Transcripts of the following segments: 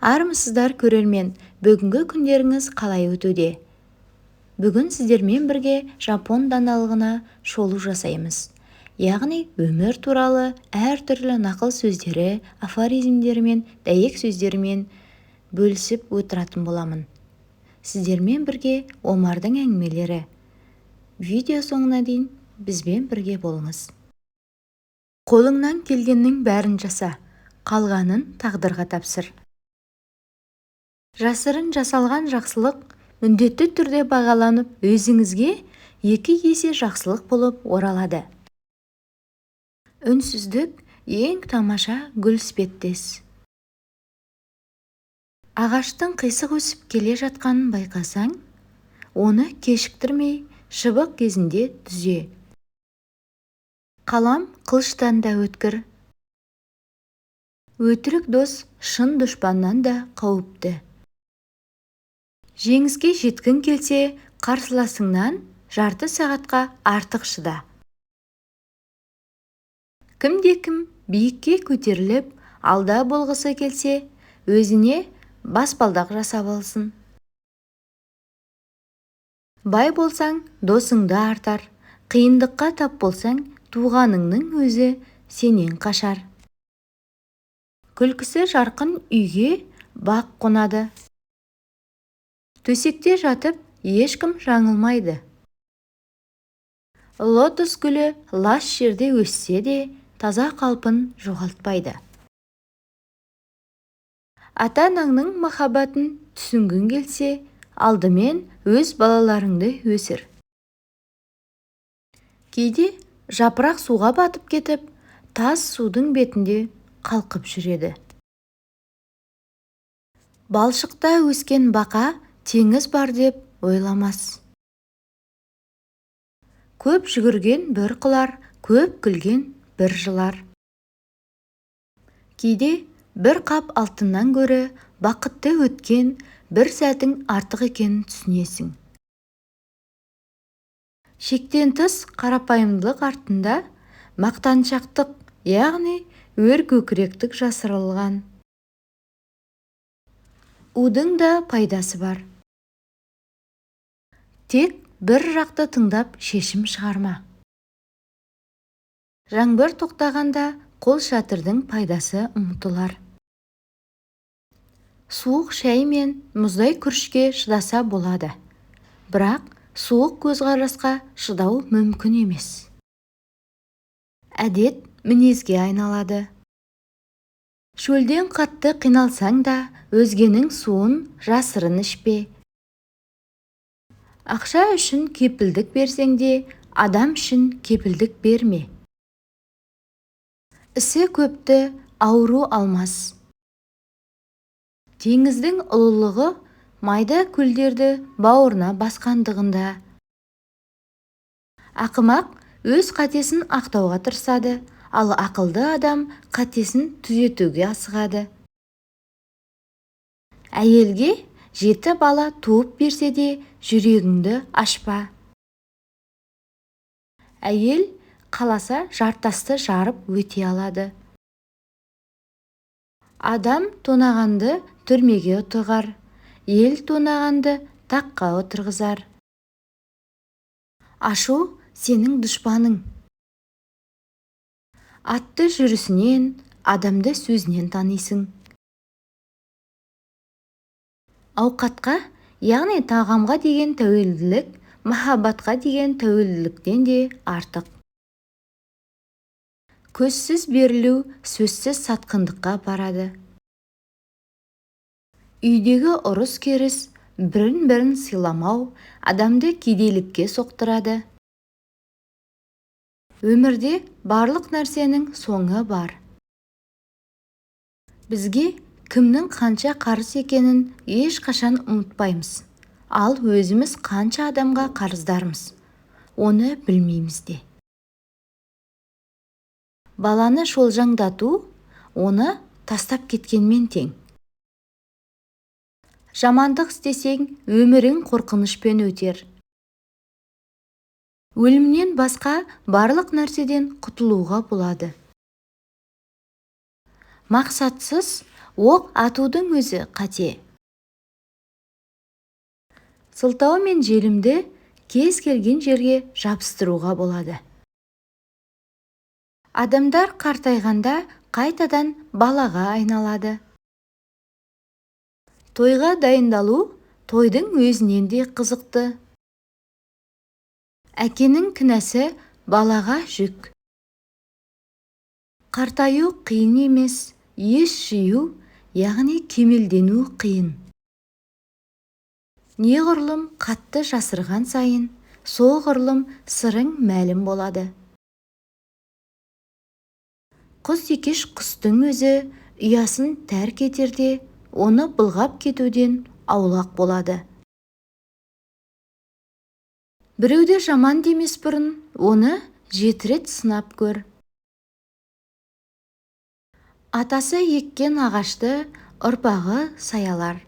Армысыздар, көрермен! Бүгінгі күндеріңіз қалай өтуде? Бүгін сіздермен бірге жапон даналығына шолу жасаймыз. Яғни өмір туралы әртүрлі нақыл сөздері, афоризмдері мен дәйек сөздерімен бөлісіп отыратын боламын. Сіздермен бірге Омардың әңгімелері. Видео соңына дейін бізбен бірге болыңыз. Қолыңнан келгеннің бәрін жаса, қалғанын тағдырға тапсыр. Жасырын жасалған жақсылық міндетті түрде бағаланып, өзіңізге 2 есе жақсылық болып оралады. Үнсіздік ең тамаша гүл іспеттес. Ағаштың қисық өсіп келе жатқанын байқасаң, оны кешіктірмей шыбық кезінде түзе. Қалам қылыштан да өткір. Өтірік дос шын дұшпаннан да қауіпті. Жеңіске жеткің келсе, қарсыласыңнан жарты сағатқа артық шыда. Кімде-кім биікке көтеріліп, алда болғысы келсе, өзіне баспалдақ жасап алсын. Бай болсаң, досыңды артар, қиындыққа тап болсаң, туғаныңның өзі сенен қашар. Күлкісі жарқын үйге бақ қонады. Төсекте жатып ешкім жаңылмайды. Лотос гүлі лас жерде өссе де, таза қалпын жоғалтпайды. Ата-анаңның махаббатын түсінгің келсе, алдымен өз балаларыңды өсір. Кейде жапырақ суға батып кетіп, тас судың бетінде қалқып жүреді. Балшықта өскен бақа теңіз бар деп ойламас. Көп жүгірген бір құлар, көп күлген бір жылар. Кейде бір қап алтыннан гөрі бақытты өткен бір сәтің артық екенін түсінесің. Шектен тыс қарапайымдылық артында мақтаншақтық, яғни өркөкіректік жасырылған. Удың да пайдасы бар. Тек бір жақты тыңдап шешім шығарма. Жаңбыр тоқтағанда қолшатырдың пайдасы ұмытылар. Суық шай мен мұздай күрішке шыдаса болады, бірақ суық көзқарасқа шыдау мүмкін емес. Әдет мінезге айналады. Шөлден қатты қиналсаң да, өзгенің суын жасырын ішпе. Ақша үшін кепілдік берсең де, адам үшін кепілдік берме. Ісі көпті ауру алмас. Теңіздің ұлылығы майда көлдерді бауырына басқандығында. Ақымақ өз қатесін ақтауға тырысады, ал ақылды адам қатесін түзетуге асығады. Әйелге жеті бала туып берсе де, жүрегіңді ашпа. Әйел қаласа жартасты жарып өте алады. Адам тонағанды түрмеге тығар, ел тонағанды таққа отырғызар. Ашу сенің дұшпаның. Атты жүрісінен, адамды сөзінен танисың. Ауқатқа, яғни тағамға деген тәуелділік махаббатқа деген тәуелділіктен де артық. Көзсіз берілу сөзсіз сатқындыққа апарады. Үйдегі ұрыс-керіс, бірін-бірін сыйламау адамды кедейлікке соқтырады. Өмірде барлық нәрсенің соңы бар. Бізге кімнің қанша қарыз екенін ешқашан ұмытпаймыз, ал өзіміз қанша адамға қарыздармыз, оны білмейміз де. Баланы шолжаңдату оны тастап кеткенмен тең. Жамандық істесең, өмірің қорқынышпен өтер. Өлімнен басқа барлық нәрседен құтылуға болады. Мақсатсыз Оқ атудың өзі қате. Сылтау мен желімді кез келген жерге жабыстыруға болады. Адамдар қартайғанда қайтадан балаға айналады. Тойға дайындалу тойдың өзінен де қызықты. Әкенің кінәсі балаға жүк. Қартаю қиын емес, ес жию, яғни кемелдену қиын. Неғұрлым қатты жасырған сайын, соғұрлым сырың мәлім болады. Құс екеш құстың өзі ұясын тәрк етерде, оны былғап кетуден аулақ болады. Біреуді жаман демес бұрын, оны 7 рет сынап көр. Атасы еккен ағашты ұрпағы саялар.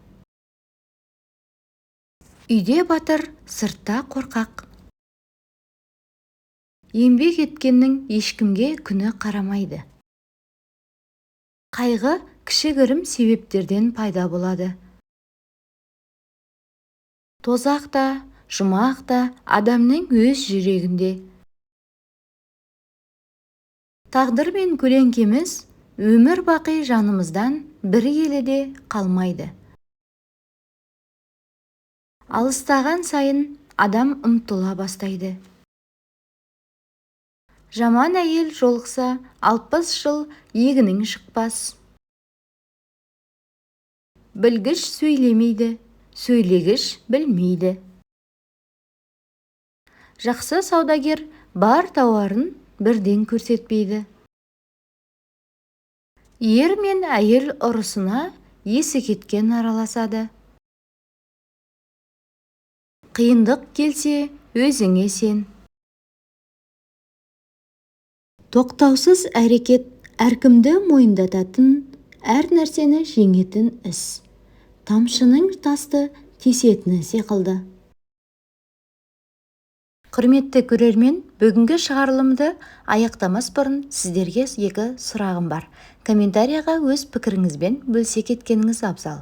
Үйде батыр, сыртта қорқақ. Еңбек еткеннің ешкімге күні қарамайды. Қайғы кішігірім себептерден пайда болады. Тозақ та, жұмақ та адамның өз жүрегінде. Тағдыр мен көлеңкеміз өмір бақи жанымыздан бір елі де қалмайды. Алыстаған сайын адам ұмтыла бастайды. Жаман әйел жолықса, 60 жыл егінің шықпас. Білгіш сөйлемейді, сөйлегіш білмейді. Жақсы саудагер бар тауарын бірден көрсетпейді. Ер мен әйел ұрысына есі кеткен араласады. Қиындық келсе, өзіңе сен. Тоқтаусыз әрекет әркімді мойындататын, әр нәрсені жеңетін іс. Тамшының тасты тесетіні сықылды. Құрметті көрермен, бүгінгі шығарылымды аяқтамас бұрын сіздерге 2 сұрағым бар. Комментарияға өз пікіріңізбен бөлісе кеткеніңіз абзал.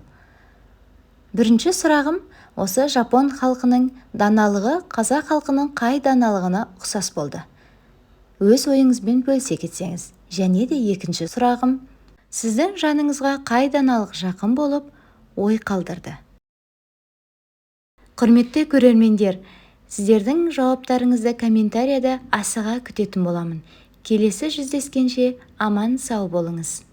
Бірінші сұрағым, осы жапон халқының даналығы қазақ халқының қай даналығына ұқсас болды? Өз ойыңызбен бөлісе кетсеңіз. Және де екінші сұрағым, сіздің жаныңызға қай даналық жақын болып ой қалдырды? Құрметті көрермендер, сіздердің жауаптарыңызды комментарияда асыға күтетін боламын. Келесі жүздескенше аман сау болыңыз.